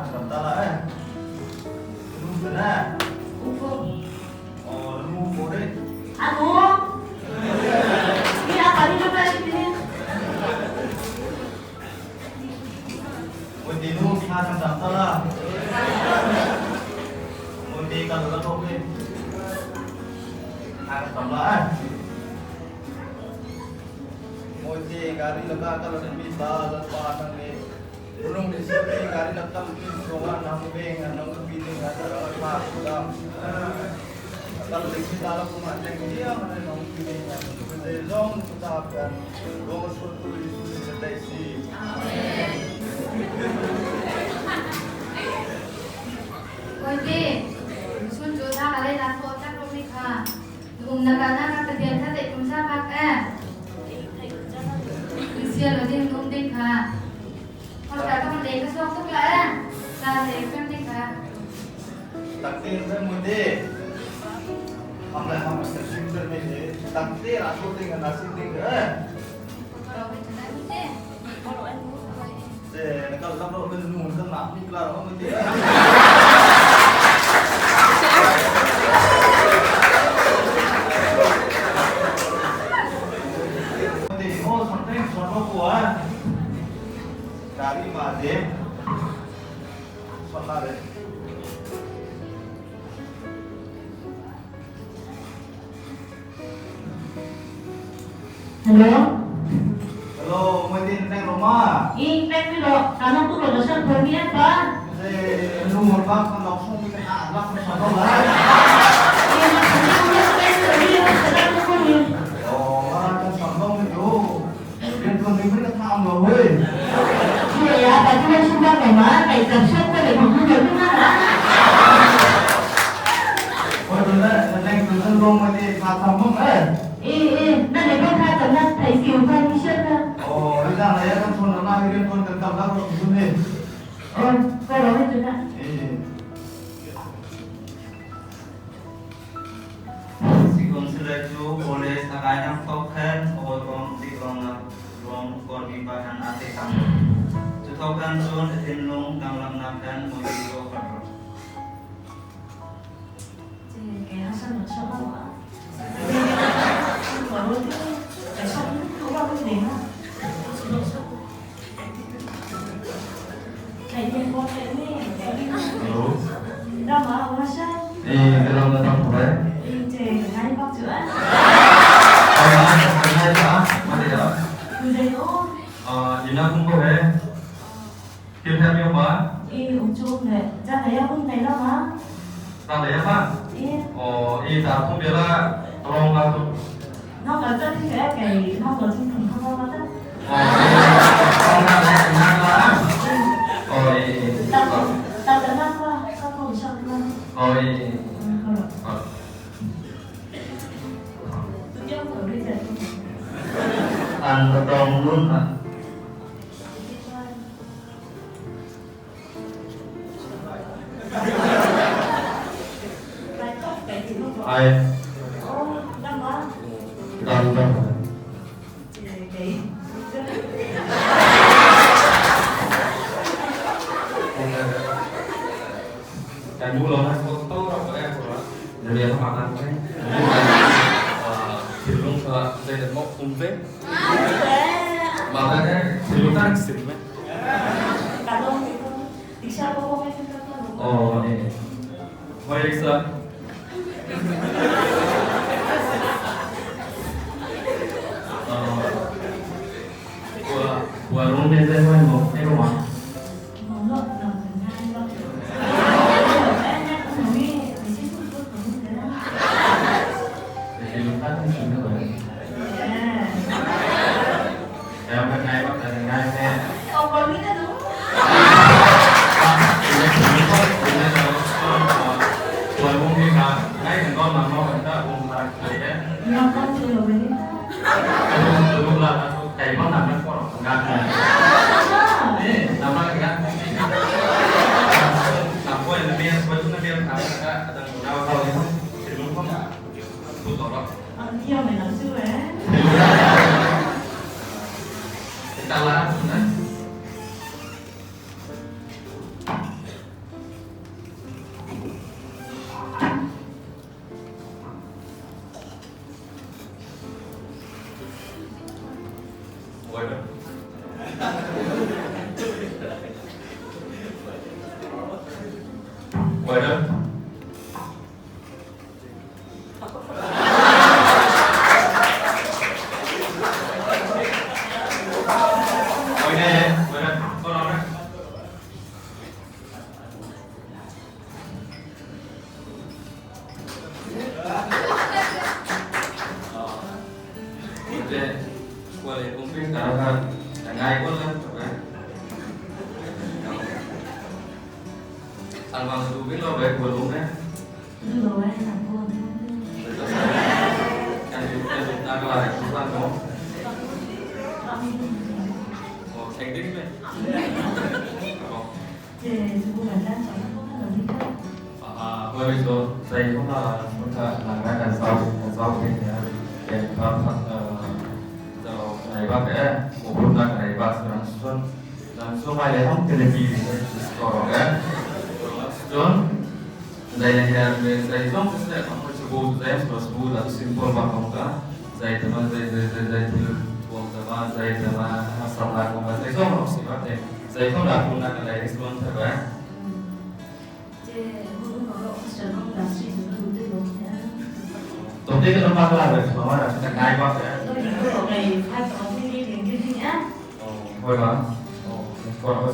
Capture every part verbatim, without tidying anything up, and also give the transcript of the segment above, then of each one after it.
Tala, eh? Lu tala. Upo. Oh, lu upo deh. Anu. Ni apa ni apa ni? Mawite nu, tha kan tam tala. Mawite ka lo la thawk le. Tha kan tam la, eh? Mawite gari lakah ka lo mi ta, Lalpa nang le. Runung ni sir ti gari lakah mi so wa nang beng nang pi ni nang ta la pa dam. Kal lek ta la kuma teng dia mana nong pini nong pini zong ta kan rong su tu Jisu ni dai si. Amen. Koi te, sun jo ta kale na ko ta rong ni kha. Nung na ka na ka ta dia ta te kum sa pak eh. Sia lo ding nung ding kha. Kawngka kawng lei ka sawk tuk lai ah. Sa lei kan ti kha. Takte kan mawite. Ham lai ham kan sim kan mawite. Takte a sawk ding kan a sim ding kan. Kawng kan mawite. Te, na kal lam lo kan nu kan nak ni klar kan mawite. Mawite, oh, something, something ko ah. Dari mate. Hello? Hello, mawite, nang ro ma? Ih, nang ro. Kanang tu ro dasar pergi apa? Eh, lu mau bak, kan langsung bikin anak, kan sama lah. Ih, maksudnya, udah, udah, udah, udah, udah, udah. Oh, kan sama itu. Rian tuan nih beri kata am lo, hei. Iya, ya, tapi kan sudah memang, kayak kerja kau deh, kamu deh, mana? Oh, tu lah, nang tu kan belum mati kata mung, eh. Eh, eh, nang ni kau kata nak, tak isi umpan ni siapa? Oh, ini lah, ya kan, sudah lah, rian tuan tetap lah, kau tu ni. Oh, kau rawat tu nak. Eh. Sikon silai chu college a kai nang thawk hen, awi kawm dik rawng nak rawng kawr mi pa hen a thei tam. Chu thawk hen chun a thinlung danglamnâk hen mawite ko khat rawh. Che, kei a san rawh chawk a. Kei a san rawh chawk a. Hello. Ram ah, Masha. Eh, ka ram na tam ko rai. Eh, che, ngai pak chu ah. Ah, ngai pak, ngai pak, ma de ah. Ku de no. Ah, ina kum ko he. Kim tham yo ma. Eh, um chu ne. Ja na ya kum ne ram ah. Tang lei a hmang? Ih. Aw, ih, ta thum biala rong la tu. Nang ka chan hi ke, kei nang ka chin thum thum ma ta. Aw, ih. Nang la, nang la. Aw, ih, ih. Ta, ta, ta nang la, ka ko shak la. Aw, ih, ih. Hmm, ko la. Aw. Tu diang ko ri ja tu. An rong nun ha. Ai. Dam, dam. Kan mu lo na ko to ra ko ya ko ra. Jadi apa makan ko ni? Silung sa saya mau kumpe. Makan ni silung kan silung. Oh, eh. Baik, sir. Oh. Buah, buah rumah saya mau, eh, rumah. Jadi, lupa kan sini, Bang. Em, kan ngai bak, kan ngai he. Ih, awkward mi ta nu. Ih, ih, ih, ih, ih, tuan mung ni ka, ngai kan kon mang mo kan ta, um, marak kali he. Ngai kan tu lo ni. Lu, lu la, la, tu, kai bang nang kan kon, ngai. Ih, nang kan ngai. Nang ko ni, ko ni, ka, ka, ka, ngai ko ni. Ih, lu ko. Put tawh rawh. An thiam e nang chu e. Tang la, na. Waiter. Waiter, waiter, tolong, eh. Aa, hâwi mi chu, zei hawng la, hawng la, lang lai kan zau, kan zau te nia, kan thar thar, aa, zau, kan ei bâk e, mawhphurhnâk kan ei bâk, rang sun, rang sun mai le hawng te le mi, score e, rang sun, zei le her, zei zong, zei hawng, zei bu, zei bu, la simple bâk hawng ka, zei te ma, zei, zei, zei, zei, thil, buang te ma, zei te ma, ha, sam la, hawng ka, zei zong, hawng si bâk e, zei hawng la, hawng la, kan ei, restaurant te bâk. Tawmte kan pâk lai ve, mama, kan ngai bâk ve. Hâwi ma. Hâwi ma.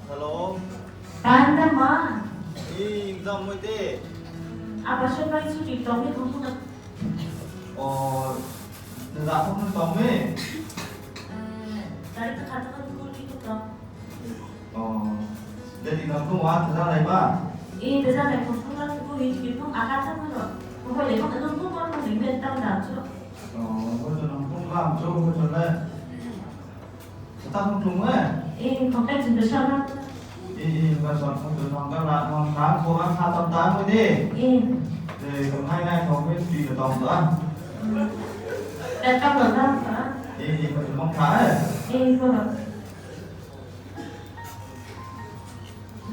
Hello. Panda ma. Ih, exam mui te. Apa sân bai chu ti tawng ni thawng thawng. Aw, na zah thawng thawng ni. Eh, dari ta khat ta khat kul ni thawng. Aw, dei ti nang thawng wa ta zah lai ba. Eh, ta zah lai thawng thawng la ku hi ti thawng a khat ta thawng. Ko ko le ko nang thawng ko nang ni ben tang da chu. Aw, ko chu nang thawng lam chu ko chu le. Sa tak hawng tlung e. Eh, khawng kan chun ka chawnh a. Eh, eh, ka chawnh, khawng chun hawng kan la, hawng kan, khawng kan sa tam tam ko de. Eh. Eh, kan ngai ngai khawng kan ti ka tawng ta. Kan tam lo tam sa. Eh, eh, ka chun hawng ka e. Eh, ko lo.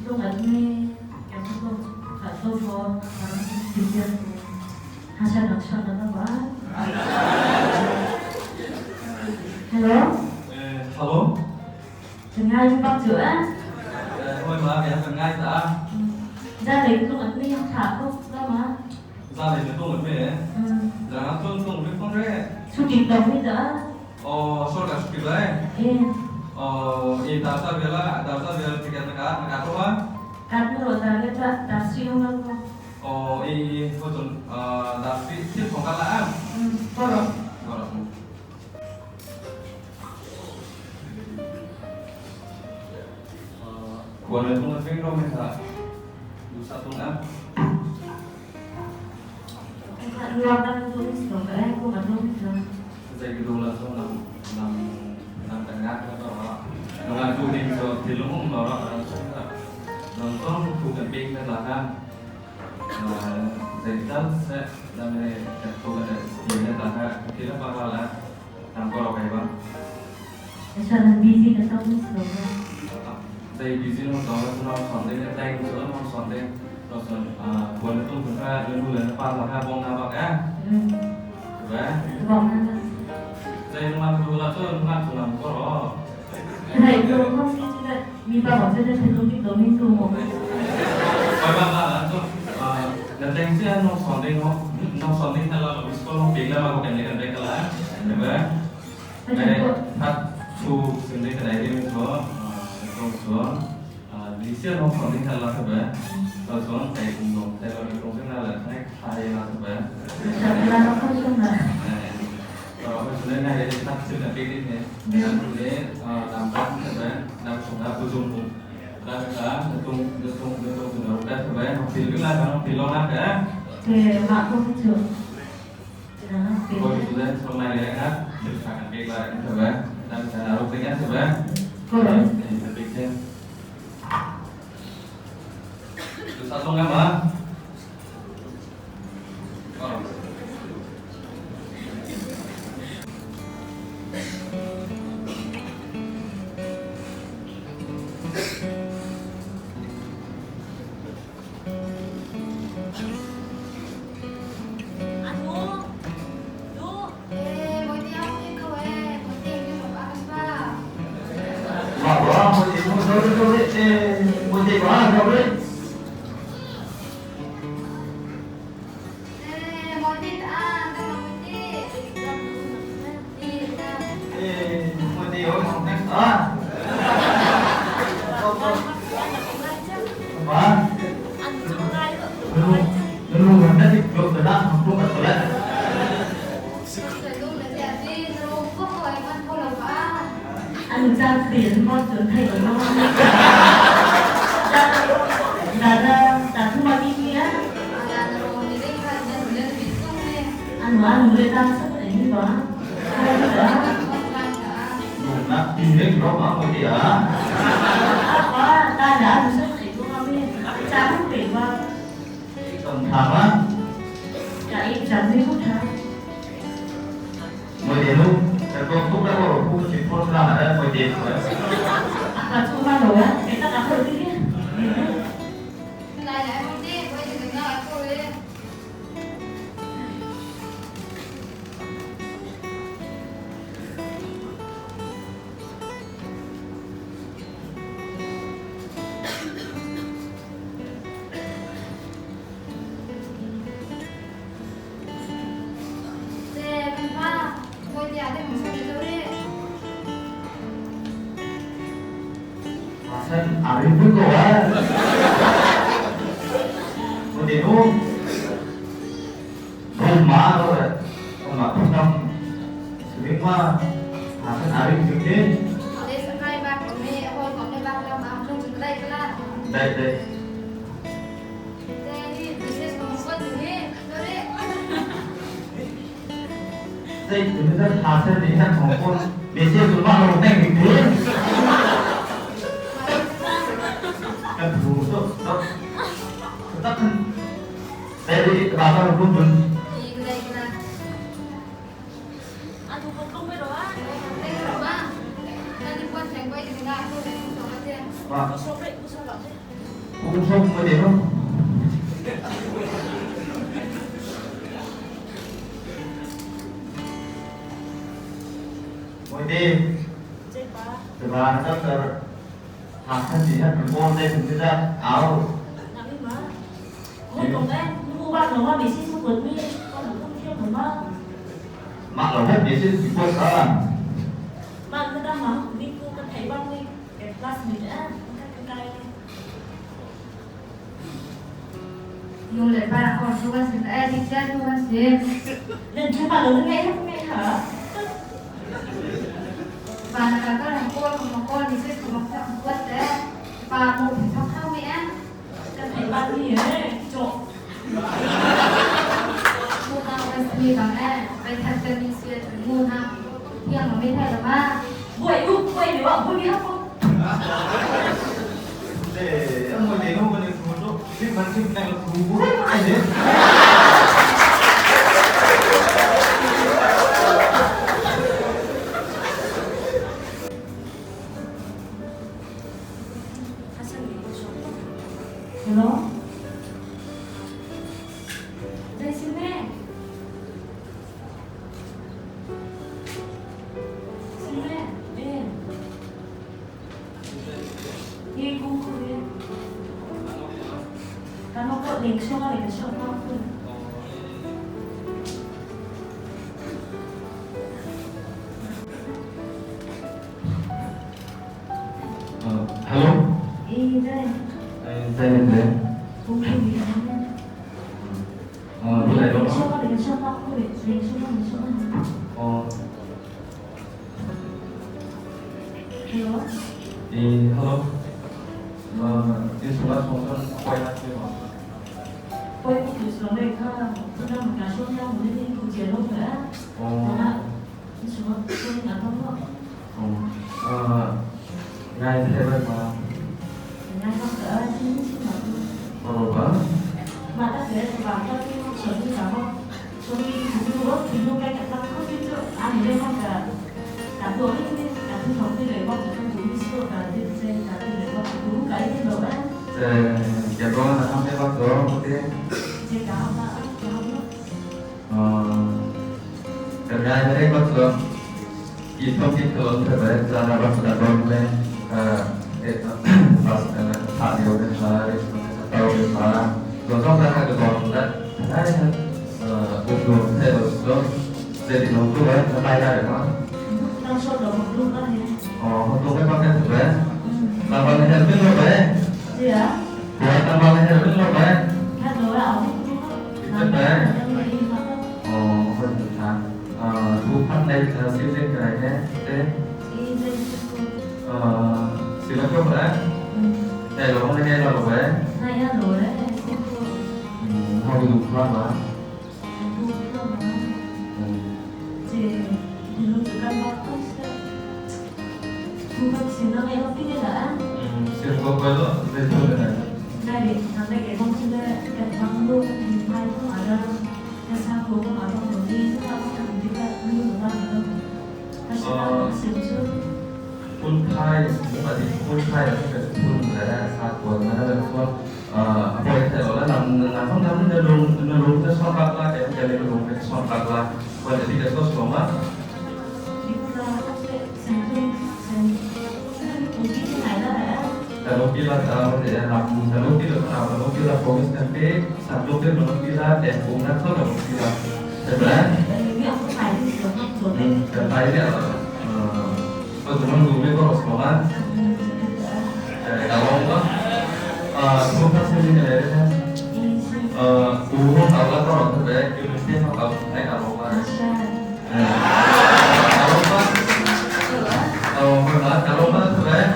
Tlung at mi, ka tlung, ka tlung ko, ka tlung ko, ha sa nak sa nak ba. Hello? Eh, hello? Ka ngai bâk chu, eh? Eh, hâwi ma, ka ngai ta. Zan lei tlung at mi, ha ko, ka ma. Zan lei tlung at mi, eh? Hmm. Zan tlung tlung mi phong re. Chuti tlung mi ta. Aw, sorkar chuti lai. Eh. Aw, i darsa vial a, darsa vial ticket na kat, na kat rawh a? Kat rawh, dar le ta, dar si rawh rawh. Aw, i, i, ko chun, ah, dar si, thil phong kat la a? Hmm, ko rawh. Ko rawh. Ah, ko rawh, ko rawh, ko rawh, ko rawh. Zei ka duh la chu lam, lam, lam kan ngâk ka tawh rawh. Nang ngâk duh ding chu thil lung um lo rawh, lam chu rawh. Nang tawng thu kan pêk na tla kha. Ah, zei tal seh, lam le kan thu kan pêk na tla kha. Thil a pâk la. Nang ko rawh kei bang. Asal nang busy ka tawng ni silo ka. Zei busy nang tawng, nang sawng ding, nang tawng sawng ding. Nang sawng, ah, buan na tum pun ka, nang nu le nang pa la ka bawng na bak, eh? Hmm. Ba? Bawng na bak. Zei nang man tu la tu, nang man tu nang ko rawh. Zei tu nang si tu la. Mi pa bawk chu na thil lung dik lo mi tu maw. Bai ba ba la chu, ah, na teng si an nong sawng ding maw, nong sawng ding thal la lo, mi school nong pêk la ma ko kan ding kan ding ka la, ne ba. Ngai, hat chu sim ding ka dai ding chu, ah, ko chu, ah, ni si an nong sawng ding thal la ka ba. Ko chu, kai kum lo, kai lo, kai kum sing la la, kai Hai, la tu ba. Sa la ko sung na. Eh, ko ko sung na, hai, tak sung na pêk ni. Hmm. Ni, ah, lam ba tu ba, lam sung na bu sung bu. Lam ka, na tung, na tung, na tung sung na ba tu ba, ma pil la, ma pil lo na ka. Ke, ma ko chu. Ko sung na, sung na le na, pil ka kan pêk la tu ba. Lam ka na ru pêk na tu ba. Ko. Eh, pêk. Tu sa sung na ma. Oh. An chang ti an mawt chun thei lo. Dada, dada, thu ma ki ki a. Anu, anu le tang sa ko ni ba. Nak ti le lo ma ko ti a. Apa, dada, anu sa ko ni ko ma mi. Chang ti ba. Exam thâ ma. Ka exam ni ko thâ. Mawite nu, ka kawng tuk dah ko ro, ko chim phone thâ na, mawite nu. Ka chu ma lo, eh, ka ta ka phone ti. Lai lai, mawite, mawite na ko le. Hasan, ari pun ko, eh? Ko de, oh. Bung ma lo, eh. Ko ma, ko tam. Sering ma. Hasan, ari pun de. Dai, dai. Dai, dai, dai, Hasan ni kan hong kon. Message tu ma lo neng ni. Kan tu tu tu. Tak kan. Dai, dai, baba lo kun kun. Wa. Ko sawm ko de no. Ko de. Te ba na ka sar. Hasan ni ha ko de ko de au. Nami ma. Ko ko de. Ko ba no ma message ko mi. Ko ko thiam ma. Ma lo ha message ko sa. Ma ko da ma ni ko ka thai ba ni. Classmate, eh, ka, ka, ka. Nung le pa ko su kan sim, eh, teacher su kan sim. Len chu pa lo ngai ha, ngai ha. Pa na ka ka lang ko, ko ko ni se ko ko ko te. Pa mo phi thok thau mi, eh. Kan thei ba ni, eh, cho. Mu na Wesley bang, eh, bai thak kan ni sia, mu na. Thiang ma mi thei lo ma. Buai u, buai ni wa, buai ni ha ko. Eh, mo ni no, mo ni ko to. Sim man sim nang lo, buai ma ni. Hello? Dai, sim ne? Sim ne? Eh. Ye, ko, ko, ye. Kan ko, leng song, leng song, ko. Uh, hello? Eh, dai. Eh, dai, dai. Ko, ko, ye. Uh, dai, dai. Leng song, leng song, ko, leng song, leng song. Oh. Hello? Eh, hello. Uh, this is Suman from Koyna. Koyna, this is Suman. Oh. Ngai thei bâk ma. Ngai bâk ka, ah, ti ni si ma tu. Bâ, bâ, bâ. Ma ta se, bâ, ta ti ma, so ni ka ma. So ni tu tu, tu tu kai ka ta ko ti tu. Ani le ma ka. Ka tu ni ni, ka tu thong ti le ma tu tu ni so ka ti se, ka ti le ma tu ka i ti lo ma. Se, ya ko na ham le ma ko, ko ti. Se ka ha ma, ka ha ma. Kan ngai na rek mat lo. Ki thawm ki thawm ka bai zana bas ka dawng le, eh, eh, bas, eh, Hnawt deuh deuh kha, hnawt deuh kha. Zawzawng kha ka dawn le, hnawt deuh kha. Uk deuh kha, uk deuh. Zeitin hawng tu le, na pai lai ma? Tang sawt lo hawng tu kha hi. Aw, hawng tu kha pakhat tu le. Tang bal na her min lo le. Tua tang bal na her min lo le. Kha lo le, aw, hawng tu kha. Kha le. Aw, hawng tu kha. Aa, thu phan nei, aa, sibling kha lai ne, te? Sibling. Aa, sibling ko kha lai? Hmm. Nei lo, nei lo lo, eh? Nei lo, eh? Hmm, hawng du kha ma? Du kha ma? Hmm. Che, du kha ma? Thu phan sim na ngai lo pi le la, ah? Hmm, sim ko kha lo, le thu le na. Ngai le, nang le ke kong sim le, ke kong lo, ni pai ko ma la. Ka sakua kong a rong lo ni, ka sakua kong a rong lo ni, ka sakua kong a rong lo. Ka sakua kong a rong lo. Phun phai, muk a dik phun phai, a phun phun le, sakua kong a rong lo. Ah, a poi thei lo la, nam, nam, nam, na lung, na lung, na sawng bak la, ke, ke lung, na sawng bak la. Poi thei dik a sawng sawng ma. Dik la, sawng sawng, sawng sawng, sawng sawng, sawng sawng, sawng sawng. Ka lawmpi la, ah, eh, ah, ka lawmpi la, ah, ka lawmpi la promise kan pêk, sawmthum pêk lawmpi la, eh, um na, ka lawmpi la. Betul, eh? Hmm, ka pai ni, ah, eh, ka lawmpi la. Eh, ka lawmpi la. Ah, ka lawmpi la, sini ka lawmpi la. Ah, um na, ka lawmpi la, ka lawmpi la. Eh, ka lawmpi la. Eh, ka lawmpi la. Oh, ka lawmpi la, ka lawmpi la, eh.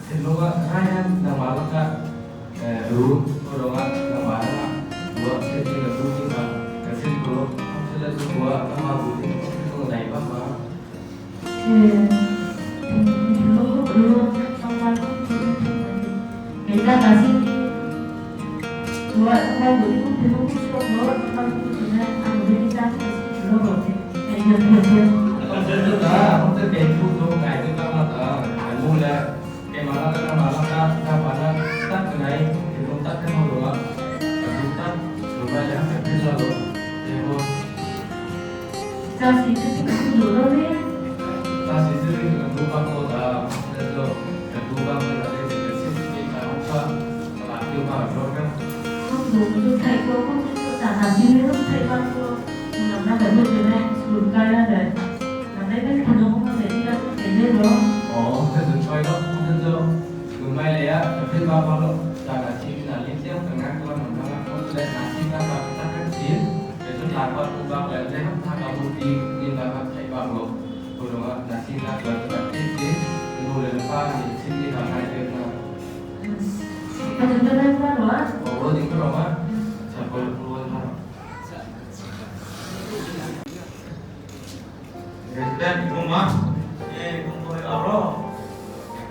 Thinlung ah rai hen nangmah lakah, eh, ru, khuadawng ah nangmah lakah, ruah, thinlung ah ru, thinlung ah ka thinlung, thinlung ah ru, thinlung ah ru, thinlung ah ru, thinlung ah ru. Keimah lakah, nangmah lakah, ka pa na tak ka nei, thinlung tak ka hawng ruah, ka zuk tak, ruah lai le ka philh lo, tê mo. Chasi chu ti ka zuk lo ni. Chasi chu ti ka zuk bak lo ta, tê zo, ka zuk bak lo ta, tê ka sim ni ka hawng sa, ka la kiu ka zuk ka. Hawng zuk zuk thai ko, hawng zuk ta na si ni hawng thai bak lo. Nang na ka zuk ni, zuk ka ya ni. Nang na ka zuk ni, hawng thai ni ka zuk ni lo. Aw, ka zuk thai lo, ka zuk. Kum mai le ah, ka philh bak bak lo, ta ka chim na lim tiang ka ngak lam man ka ngak ko le na chim na ka tak ka chim, ka chun lak bak ko bak le le ham tha ka mun ti lim bak ka thai bak lo. Ko lo ah, na chim na ka tak ka chim, ko le pa ni chim ni ka ngai ke na. Ka chun ka ngai bak lo ah? Ko lo ding ko lo ah. Cha ko lo ko lo ah. President, kum ma? Eh, kum ko aro.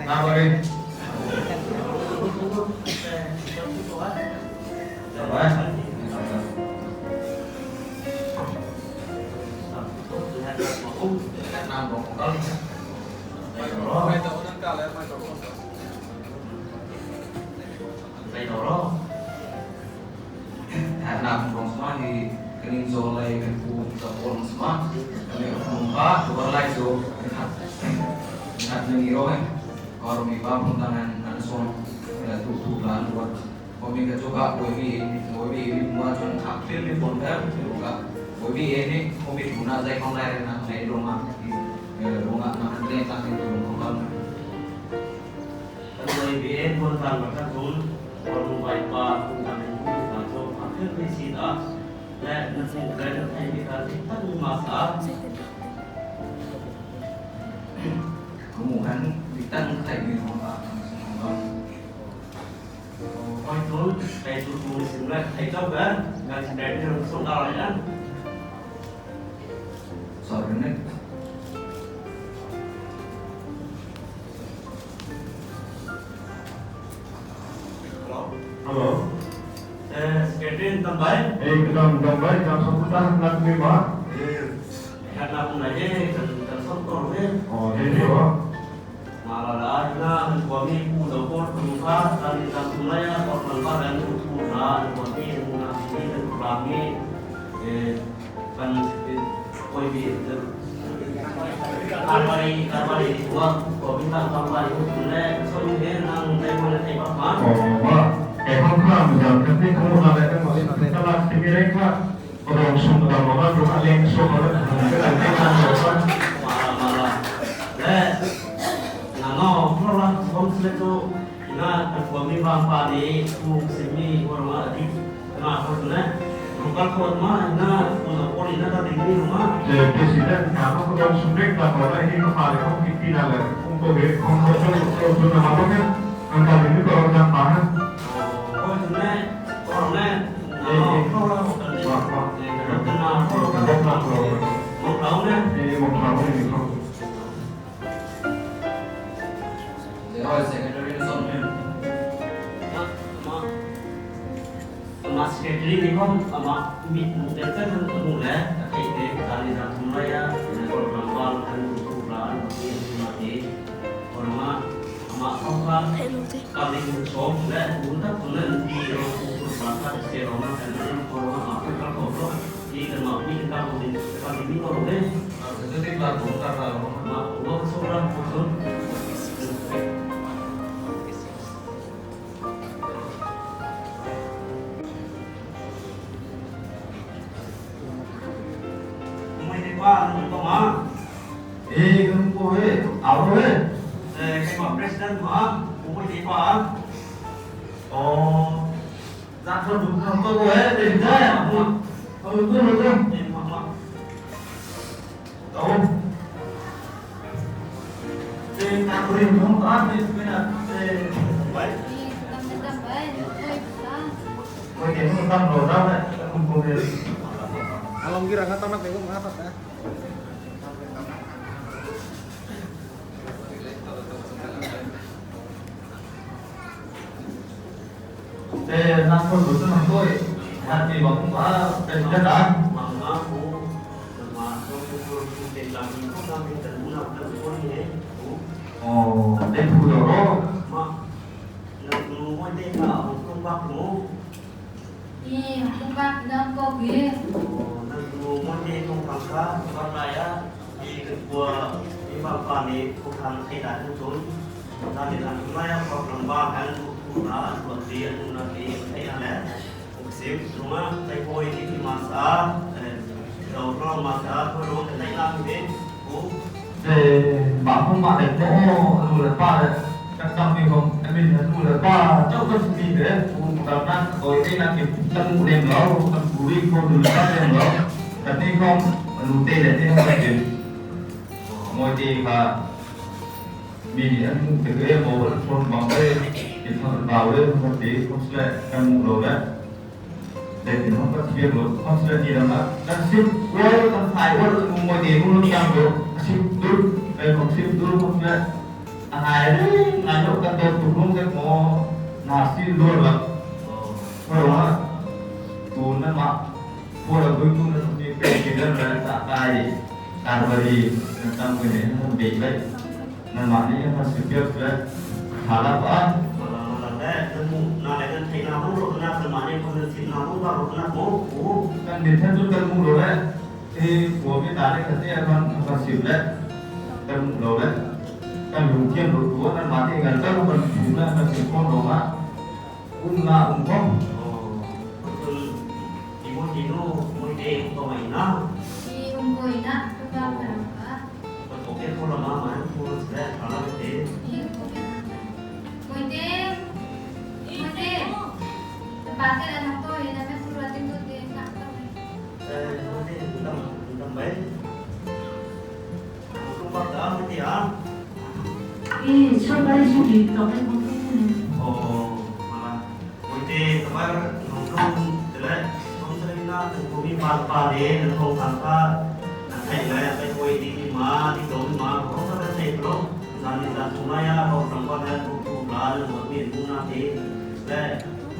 Na bari. Sabar. Na bokal. Mai toro. Mai toro. Tha na kum rong sma hi ka ning zo lai kan pu ka pon sma. Kan ning kum ba tu bar lai zo. Khat ni ro eh. Kor mi ba pun tangan an song. Kan tu tu lan buat. Ko mi ka jo ka boi mi, boi mi ma chun khak philh mi pon ka tu ka. Boi mi ni ko mi tu na zai kong lai na nei ro ma. Ro ma na han le ka tu kong ka. Kan boi bi en pon kan ba kan tun, pon boi pa, pon kan en pon kan tun, kan tun ni si ta, Sorry, ne? Hello. Hello. Eh, Secretary, tam bai? Eh, tam, tam bai, tam sawm tak nak mi ma? Eh, tak nak mi ma, eh, tam, tam sawm tak mi. Oh, eh, eh, oh. Mala la, na, kan kuami pu do por pu kha, kan ni tam tum la ya, por kan pa kan pu kha, kan kuami, kan kuami, eh, Kan, eh, koi bi, eh, karbari, karbari, wa, ko bi tang karbari, le, so ni he, nang, tai ko le, tai pa ma. Oh, wa. Eh, hong kha, mi jam, kan te ko na le, kan ko le, kan la, si mi re kha. Ko dong sung, ko dong lo, ko dong leng, so ko le, ko le, ko le, ko le. Mala, mala. Le, na no, ko la, kom se tu. Hi na, kan kuami vang pa ni, pu simi, ko rma di, na, ko ne. Ko kal ko ma, hi na, ko na ko ni na ka ding ni ma. Eh, President, ka ko ko sum rek ka ko na hi ko pa le ko ki ti na le. Ko ko he, ko ko so, so, so na ma ko ne. Kan ka ding ni ko na pa na. Ko ne, ko ne. Eh, eh. Ko ko kan ni. Wa, wa. Eh, kan na ko. Kan na ko. Mo tau ne. Eh, mo tau ne ko. Oi, secretary ni sawm ni. Amah, amah secretary ni khawm, amah mit mu te te kan mu le, ka theih te, zan ni zan thum lai ah, na kawlram bal kan tu tu la, an tu tu ma ti. Kawlram ah, amah khawm kha, ka ling sawm le, mun tak tu le, an ti lo, tu tu la, ka se lo na, kan lo, kawlram ah, amah kan kal khawm lo. Hi kan mah mi kan kal ding, kan kal ding mi ko lo le. Ah, kan dik la ko kan kal lo. Mah, lo so la ko so. Mui te pa, nung ko ma. Eh, kan ko he, au he. Eh, kan mah president ma, mui te pa. Oh. Zat ko dum ko ko he, te he, mo. Ko ko ko. Te ma ma. Tau. Te ta ko ri mo ta te pina te. Bai. Ko ke mo tam lo da ne. Ko ko he. Along kira ngata nak ko ngata ta. Te nang ko duh tu nang ko, hati bang ba, te dah. Mama ko, mama ko, ko, ko, ko, te lam ko, kami terguna, terguna ni, ko. Oh, te pu lo ro. Ma, nang ko, te ka, ko, ko, bak ko. Hi, hawng bak nang ko hi. Nang ko mawite kong khang kha, bak lai ah, hi kan kua, hi bak pa nih kong khang thei lai hnu chun. Zan nih zan thum lai ah, khuak lam bak an, ku na, an kuat ti, an na ti, thei na le. Kong sim, nung ah, kai poi ni ti ma sa, eh, lo, lo ma sa, ko lo, thei na ti, ku. Eh, bak hawng bak dek maw, nu leh pa leh, kan tam mi hawng, I mean, nu leh pa, chau kan simi te, ku kan nan, koi te nan ki, kan mu nem lo, kan buri ko nu leh pa nem lo, kan ni hawng, nu te leh te hawng kan dim. Mawite kha, mi ni an mu te ke, maw an phone bang te, ki thang bau le, kan te, kan sle, kan mu lo le. Dek in hawng ka thiam lo, hawng sle ni lam ah. Kan sim ual, kan fai ual, kan mu mawite mu lo thiam lo. Ka sim dur, kan hawng sim dur, hawng sle. A ngai le, ngai lo, kan dawt tuk lo, kan maw. Na si dur lam. Hawng ah. Tu nan ma. Pura bui tu nan ni pe ki dan la sa kai. Karbari, nan tam ke ne, nan be lai. Nanmah nih kan sip piak le, tha la pa. Mala, mala le, nan mu, na le kan theih na hawng rawh na, nanmah nih kan sip na hawng rawh na, ko, ko. Kan nih than tu kan mu lo le. Eh, ko mi ta le kan te kan, kan sip le. Kan mu lo le. Kan lungthiam lo tu, nanmah nih kan kan kan sip le, kan sip khawm lo ma. Um na, um khawm. Oh, ko tu, ti mu ti nu, mu te ko mai na. Ti um ko i na, ko ba ka ram ka. Ko pawh ke ko lam ah man, ko se, a lam te. Hi ko ke. Mawite. Mawite. Te pa te la nang ko, hi na me tu la tin tu te, nak ta me. Eh, Eh, sorkari chuti tawk kan hawng. Oh, mala. Moite, tabar, nung nung, tele, nung tele na, kan kumi pa pa de, kan hawng kan pa, kan thei lai, kan hoi di ma, di dong ma, ko ka kan thei lo, zan ni zan tu ma ya, ko tang ko na, tu tu la, na mo mi nu na de, le,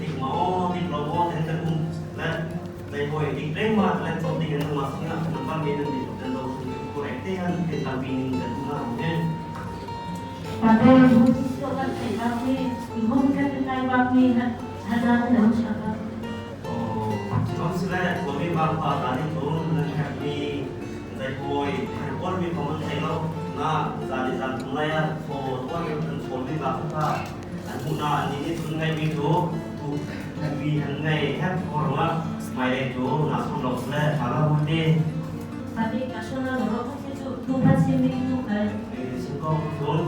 ti ma o, ti lo mo, te te kum, le, Tei hâwi dik rêng ma, tla chawk dik hen ma sing ah, kan pan mi nan dik kan lo sung ku rêng te han te tang pi ning kan na rong hen. Pater, hun so kan thei bâk mi, hun kan thei bâk mi, han, han na kan lo chak bâk. Oh, chawm si le, ko mi bang pa ta ni chun, nan khat mi, tei hâwi, han kual mi ko man thei lo, na, zan ni zan tum lai ah, ko kual mi kan kual mi bâk ta. An hmuh na an nih nih chun ngaih mi chu, tu, tu pi han ngaih hep ko ruangah, mai lei chu na sawm lo le, a la hmuh ti. Pate ka sawm lo rawh, pate chu, tu phat sim mi tu kai. Eh, sim ko chun.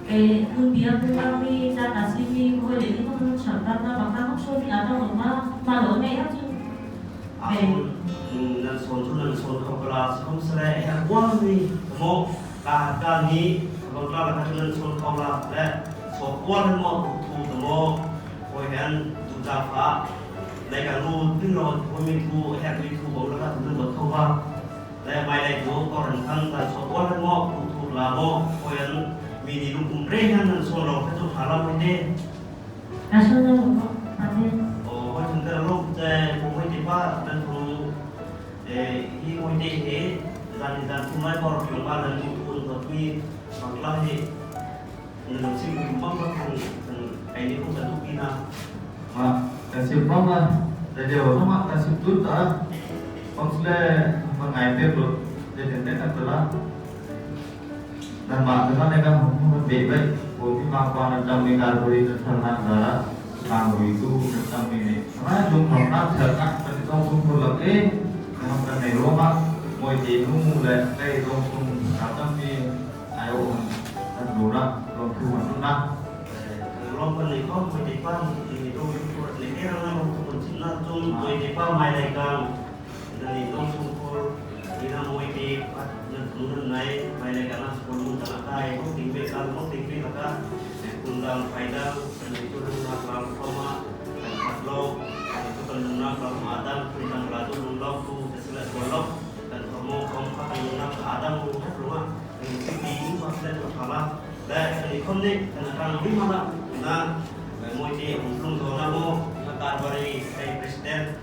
Eh, hun biak tu bang mi, cha ka sim mi, ko lei ni ko hmuh chang bang ma, bang ka hmuh sawm mi a tawng ma, ma lo ngaih hep chun. A hun, nan sawm chu nan sawm kho pala, sawm sele, eh, kual mi, tamo, ka, ka ni, tamo tla la ka chu nan sawm kho la, le, sawm kual hen maw, thu tamo, hâwi hen, tu ta fa, le ka lu, tin lo, hâwi mi thu, eh, mi thu, bang la ka chu nan bawt kho ba, le, mai le chu, ko ran khan, ka sawm kual hen maw, thu, thu la maw, hâwi hen, mi ni lu kum re hen, nan sawm lo, ka chu tha la mo te. Ka sawm lo, Pater. Oh, hâwi chun ka lo, eh, ko Moite pa, nan thu, eh, hi Moite hi, zan ni zan thu mai ko, piang ba nan thu, thu, thu mi, bang tla hi, nan sim kum bang bang kan, kan, ai ni ko kan thu pi na. Ma, ka sim bang la, da dia ma, ka sim tu ta, bang sele, bang ai pe lo, da dia ne ka la. Nanmah tla le ka hawng hawng beh beh. Ko mi ma pa nan chang mi kar buri nan thar nan dara. Kang buri tu nan chang mi ne. Ama jung hawng nan thar nan kan tong tung tung lak e. Nan kan nei ruangah. Moite nu le kei tong tung ka chang mi. Ai o han. Nan lu na. Lawm thu man na. Lawm kan nei ko Moite pa ni tu tu ni ke rang na lawm thu man chin na tu Moite pa mai lai kang. Nan ni dong sungkhur, ni na Moite, pat nan thu nan nei, mai le ka na sungkhur mun ka na kai, mawk ting ve ka, mawk ting ve ka ka, kun dang, phai dang, nan ni tu lung na klam kho ma, kan phat lo, kan ni tu kan lung na klam ma dang, kun dang la tu lung lo, tu te sila tu lo, kan kho mo, kho ma, kan lung na ka dang, lung hep lung a, kan ni tu ti, lung pa sila tu kha ma, le, kan ni khom ni, kan na kang ni ma la, na, Moite, lung tu na mo, na karbari, kai president,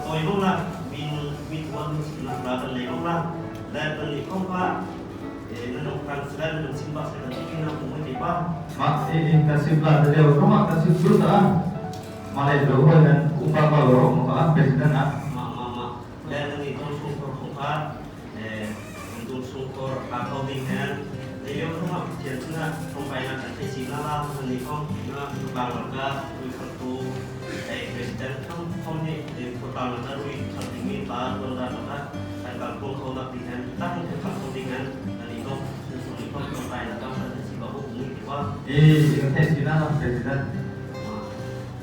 Hâwi mawng la, min, min wan, min sinah la kan lei mawng la. Le kan ni khawm kha, eh, nan awng kan sila, nan sim bâk sila, kan ti na Moite pa. Ma, eh, eh, ka sim la, le lo, ma, ka sim tu ta. Ma le lo, hâwi nan, um pa pa lo, ma pa, president na. Ma, ma, ma. Le nan ni dong sungkhur khawm kha, Eh, kan dong sungkhur, ka kho ding hen. Leiliau thawmhnaw, Pathian sinah, thawngpainâk kan theih si na la, kan ni khawm, na, tu bang lak ah, tui khat tu, eh, Khristan khawm, khawm ni, eh, tu bang lak ah, tui khat ding mi, ta, tuan dan lak ah, kan kalpung kho nak ding hen, tak kan kalpung ding hen, kan ni khawm, kan sung ni khawm, thawngpainâk kan theih si bâk, ni ti wa. Eh, kan theih si na la, President.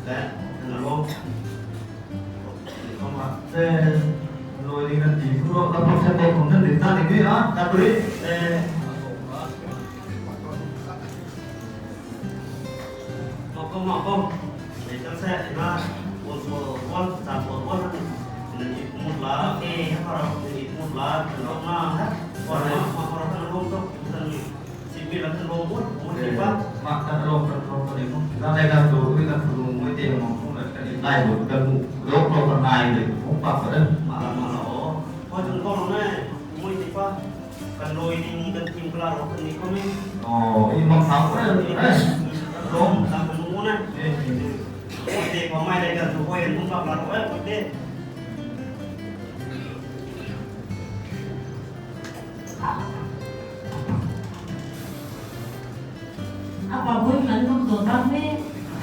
Le, kan lo. Kan lo ding kan ti, tu lo, ta pawh se pawh kan ding ta ding mi, ah, ta puri. Eh. Mawk ko, mawk ko. Nei kan se, na, wan ko, wan, ta ko, wan. Nan i mut la, eh, ha, nan i mut la, kan lo na, ha. Wan, wan, wan, wan, kan lo to, kan Simi la kan lo bun, bun ti pa. Ma kan lo kan lo kan lo. Kan le kan lo, ui kan lo, ui te mo, kan le kan lai bun kan lo. Lo lo kan lai le, bun pa pa le. Ma la ma la o. Ko jung ko lo ne, ui ti pa. Kan lo i ni kan tim kla lo kan ni ko ne. Oh, i ma sa ko le. Lo kan lo ne. Ui te pa mai le kan lo ko en bun pa la lo e, ui te. Apa bui man hawng dawn bâk me.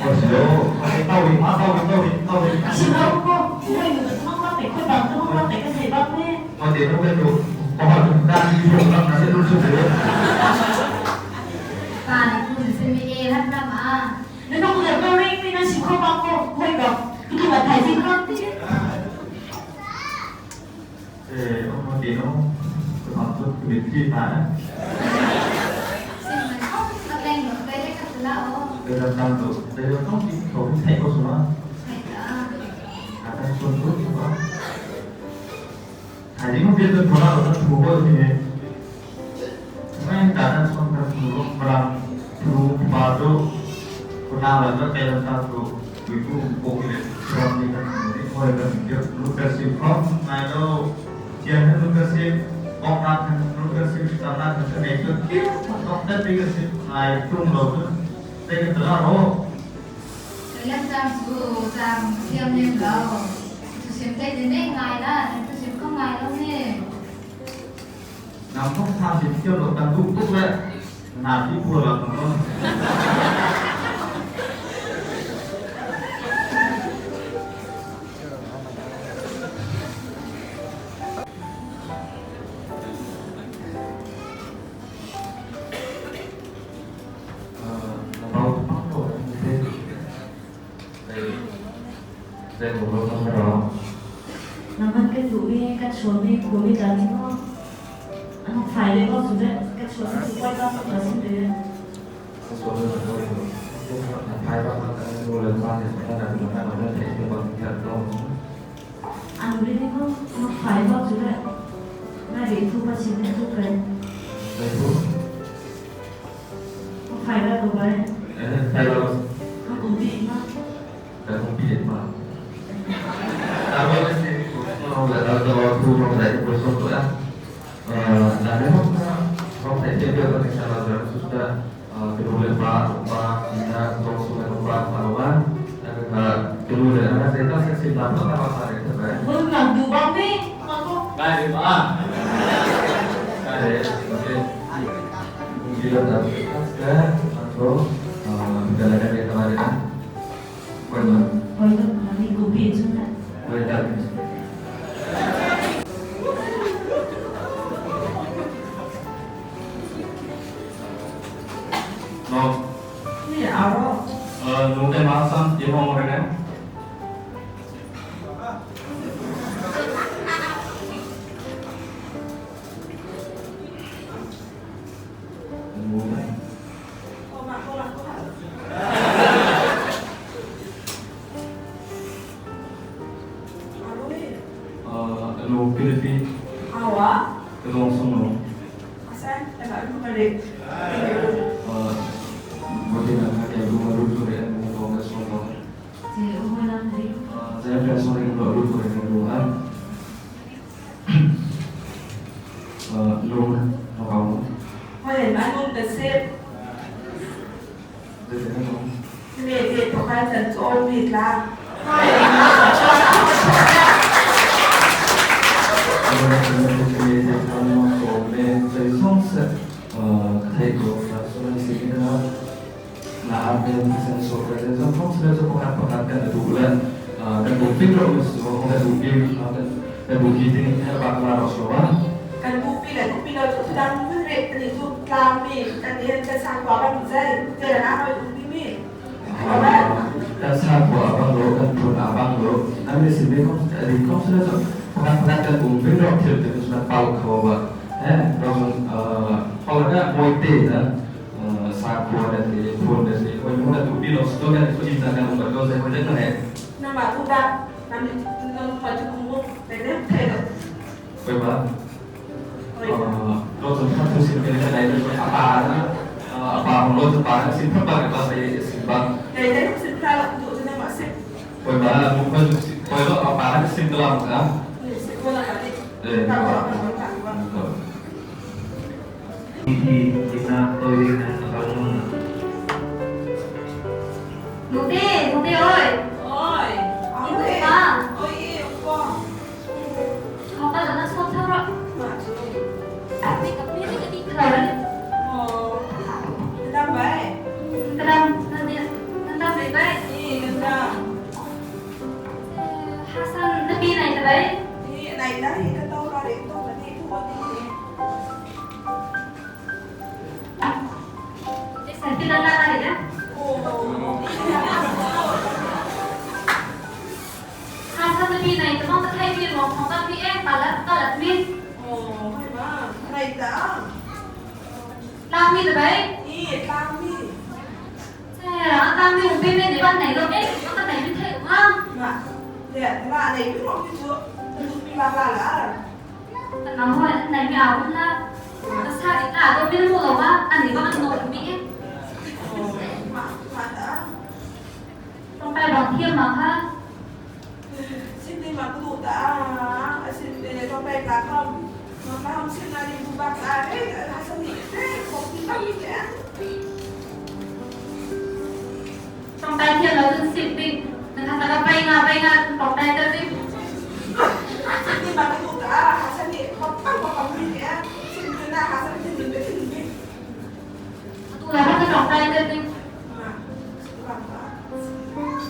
Ko si lo, ko si tau ri, ma tau ri, tau ri, tau ri. Si lo ko, si lo ko, tau bâk te, ko bâk, tau bâk te, ka thei bâk me. Ko te no ke tu, ko ha tu ka ni tu ka na se tu su de. Ka ni tu se mi e rat na ma. Na ko ko da ko ri, mi na si ko bâk ko, ko bâk. Tu ka thei si ko. Eh, ông nói gì nó, tôi học tốt cái việc thi phải. Xin mời khóc, khóc đen rồi, Dah tang tu, dah tang tu, tu thei ko suma. Dah tang tu, tu suma. Thei ko biar tu thona lo tu bo ni. Mai dah tang tu, tu, malam tu, ba tu, ko na la tu, dah tang tu, tu, tu, ko ni, tu, ni, tu, ni, ko ni, tu, lu ka si ko, mai lo, tian lu ka si, kok na kan, lu ka si, sa na kan, tu, ni, tu, ki, kok na ti ka si, mai tu lo tu. Tei ka tla rawh. Tei lam chang chu chang thiam lem lo. Thusim tei tei nei ngai la, thusim khawm ngai lo ne. Nang khawm tha sim thiam lo kan duh tuk le. Na ti pur lo kan lo. Nang kan kan duh mi, kan sual mi, khual mi tla mi maw? An hawng fai ve bawk chu le, kan sual mi chu kawikawi bawk tla sin ve. Kan sual mi chu kawikawi bawk. Kan fai bawk kan kan duh le, kan kan duh le, kan kan duh le. An ri ni ko, ma fai bawk chu le. Ngai ve thu pa sin thu pe. Fai thu. Ma fai bawk ko bai. Eh, fai bawk. Ma kum bi ma. Ka kum bi ma. Ka ba le si ko no la da da thu no da ko so to ya. Eh, la ne ho ka ho te te de ka ni sa la da su da. Ah, ka nu le pa, pa, ina, zong sung le pa, pa, pa, pa. Ka nu le, ah, zei ta, zei sim lam, pa, pa, pa, zei ta, zei. Mun nang du bang ni, ma ko. Ngai le, pa. Ngai le, ok. Bila ta, ka, ma ko, ah, bila ka, ka, ka, ka. Koi ma. Koi ma, ni ko bi chu na. Koi ta. No. Ni aro. Eh, nu te ma san ti hong re ne. Nu te. Eh, nu Philippines. Awa. Ka zong sung nu. Asan, ka na lu ka ri. Eh, mungkin nak ka lu ka lu tu ri, mungkin ka zong sung nu. Zei u hoi lam ri. Eh, zei ka zong ri lu lu tu ri lu an. Eh, lu na, no ka lu. Hoi, na lu ka sip. Kan bupi le bupi lo chu thudang mun rep tani chu tlang mi, kan nih hen kan sang kua bang zei, zei la na hoi bupi mi. Kan sang kua bang lo, kan phun a bang lo, nan mi sim mi khawm, ri khawm si le chu, pakhat pakhat kan um ving rawh thil te chu nan pal kho ba. Eh, rawh, eh, pal ka moi te na, eh, sang kua na te, phun na te, hoi mun na bupi lo, sto na, sto in na kan um ba lo, zei hoi le na he. Nang ma tu ba, nang mi, nang ma tu um mo, te ne, te lo. Koi ba. Koi. Ah, lo chun khat thu sim kei le ka dai lo chun a pa na, ah, a pa hawng lo chun pa na sim khat ba ka pa sai sim ba. Dai dai sim khat lo tu chun ma sim. Koi ba, lo koi sim, koi lo a pa na sim ka lam ka. Sim ko la ka ni. Eh, ka ba, ka ba, ka ba. Nuti, ina, toi, ina, ka ba, ka ba. Nuti, Nuti ơi. Ơi. Ơi. Ơi, con. Hawng kal lo na sawt thar rawh. Nih ka pi nih ka ti thar. Aw. Ka dam bai. Ka dam, nan dam bai bai. Ih, ka dam. Eh, Hasan na pi nai ta bai. Ih, nai ta, ih, ka tau ka reng tau ka ti thu ka ti. Hasan na pi nai ta mawng ta khai pi mawng khawng ta pi e, palat, palat mi. Aw, hai ma, nai ta. Tlang mi ta bai? Ih, tlang mi. Chera, Pi me ni ban nei lo me, ka nei mi thei ma. Ma, le, ma nei mi lo mi chu. Ka duh mi ba ba la. Ka nang hoi nei mi a um la. Ka sa di ta do mi mu lo ma, ani ba an no mi e. Ma, ma ta. Ṭawngṭai bang thiam ma kha. Sim ding ma ka duh ta, a sim ding ṭawngṭai ka kham. Ma ka hawng sim na ding bu bak ta, eh, a sim ding, eh, bawk ding bak ding, eh. Ṭawngṭai thiam lo chun sim ding. Nang kha ka pai nga, pai nga, ṭawngṭai tel ding. Sim ding ma ka duh ta, a sim ding, bawk bak bak ding, eh. Sim ding na, a sim ding, sim ding. Atu la ka ṭawngṭai tel ding.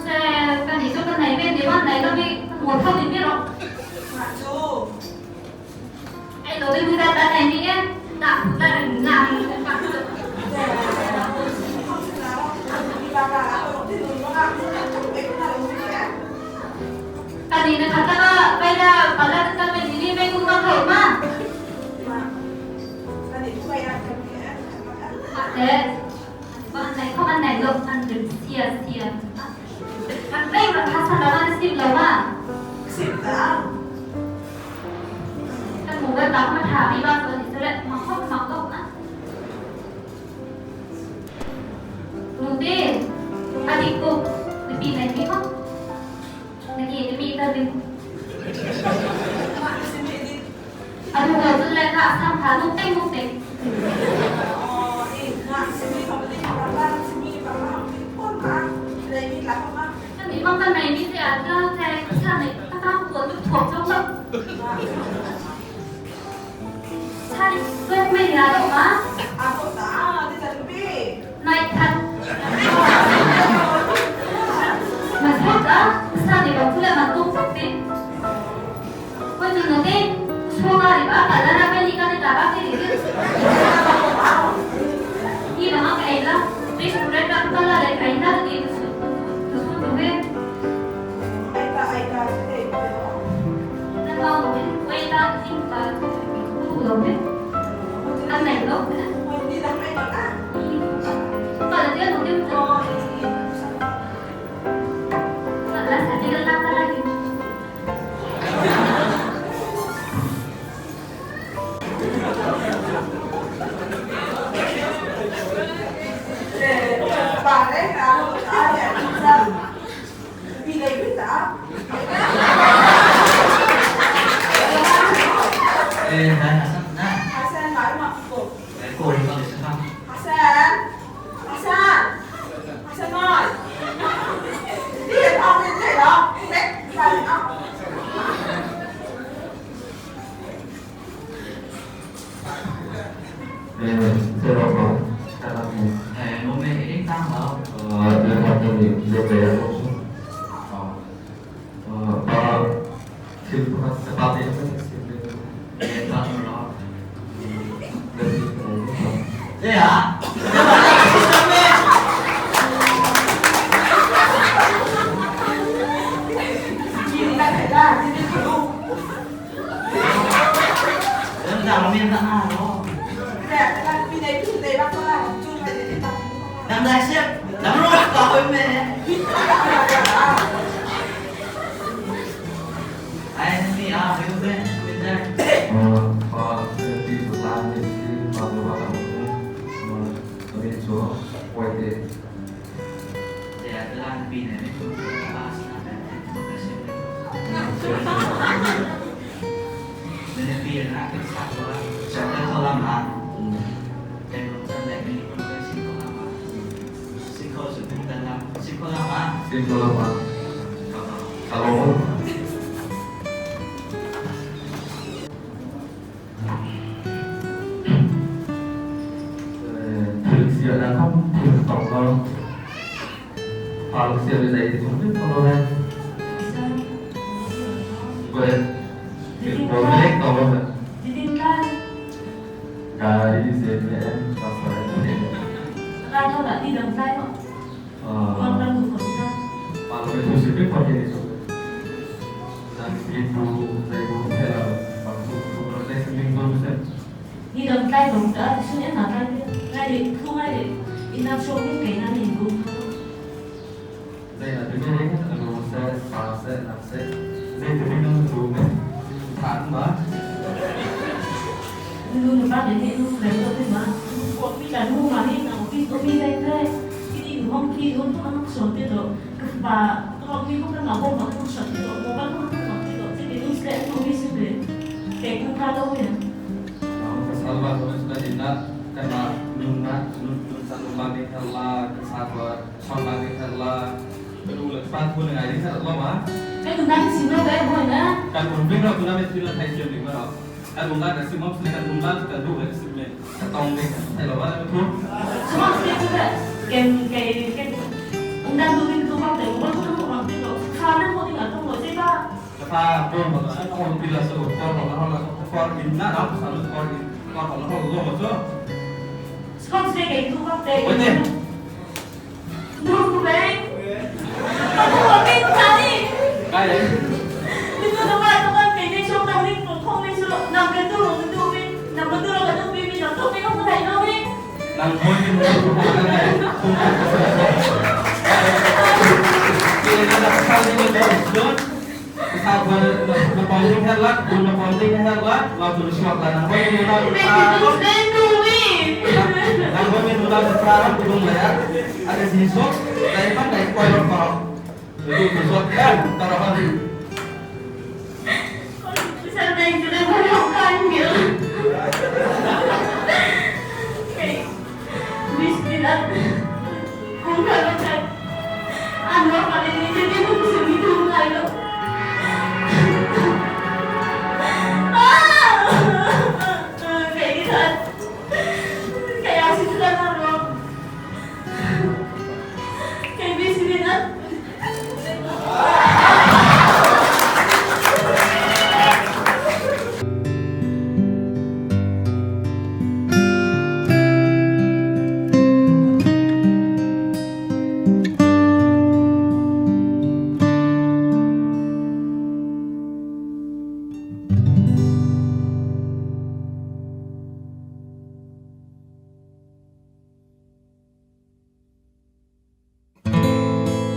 Che, ka ni chu ka nei ve ni ban nei lo mi, ka mual tho ni mi rawh. Ei lo ding mi ta ta nei ni e, ta khu ta ring na. Ka ni na kha ta ka pai da, pa la ta ka ni ni pai kun ka tho ma. Ate, ban nei khawm an nei lo, an rim sia sia. Kan rei rak ha san lam an sim lo ma. Sim ta. Kan mu kan tak ma tha mi ba ko ni sele ma khawm ma ko na. Nute, adik ko, ni pi nei mi ko. Nang i mi ta ding. A nu ko chu le kha sam kha nuk teng nuk teng. Ani mang kan nei mi te a ka te sa nei ta ka ko tu thok chok lo. Sa ni sok me ni a lo ma. A ko ta, ni ta lu pi. Nai khat. Ma sok a, sa ni bang tu le ma tuk tuk ti. Ko tu no te, sok a ri ba, ka la ra pe ni ka ni ta ba ti ri. Ni ba ma ka ai la, pe su re ka ka la le ka ai la ti su, su tu ve. Thil siatna khawm thil tawng lo. Fâk siat mi nei ti khawm thil tawng lo le. Ko le. Thil tawng le tawng lo le. Ka ri se me em ka sa le. Ka tawng la ti dang sai ko. Ni dam tlai dawng ta, sun en na tlai te, tlai le, thu ngai le, in lam sawk ni kei na ni in kum kha lo. Anu seh, pa seh, nang seh. Zei ti nih nang duh me? Than ma. Nunu na pa nih nunu lem lo te ma. Kuak mi kan mu ma ni nang office tu mi zei te. Kini nu hong ki nu tu nang son te lo. Ka pa tu hong mi hong kan nang hong ma tu son te lo. Mo kan hong tu son te lo. Zei ti nih seh tu mi seh te. Kei ku ka lo ya. Nang ka salva ko seh din na. Ka na nun na nun nun sa nun ba ni ka la ka sa ba. Chawlhbang nih khat la, kan u le pa thu le ngai nih khat lo ma. Kan u nan sim lo ve boi na. Kan u bring ro tu na me thu le thai siam ding ma ro. Kan u nan ka sim mawk si kan u nan kan duh le sim me. Ka tawng ding kan thai lo ma na thu. Sim mawk si tu ve. Ken, ken, ken. U nan duh ding tu bang te, u bang tu bang te lo. Kha nan ko ding a tawng lo si ba. Ka pa bawm bawm an hawng pil a so, kawr hawng a hawng a so, kawr in na ram sa lo, kawr in, kawr hawng a hawng lo ma so. Skawt se kei tu bak te. Oi te. Dur ku beng. Ka tu bak te tu sa ni. Kai. Ni tu tu bak tu bak kei ni so tang ni tu khong ni so, nang ke tu lo ke tu mi, nang ke tu lo ke tu mi, mi nang tu mi lo ku thai lo mi. Nang bawm ni mo ko ko na nai. Ko na da ka ni mo don. Ka sa bawm na bawm ding her la, bawm na bawm ding her la, la tu suak la nang bawm ni na. Nang bawm ni na sa ra tu la ya. Ada di so, dai pan dai ko ro ko. Itu tu suak kan, ta ra pan.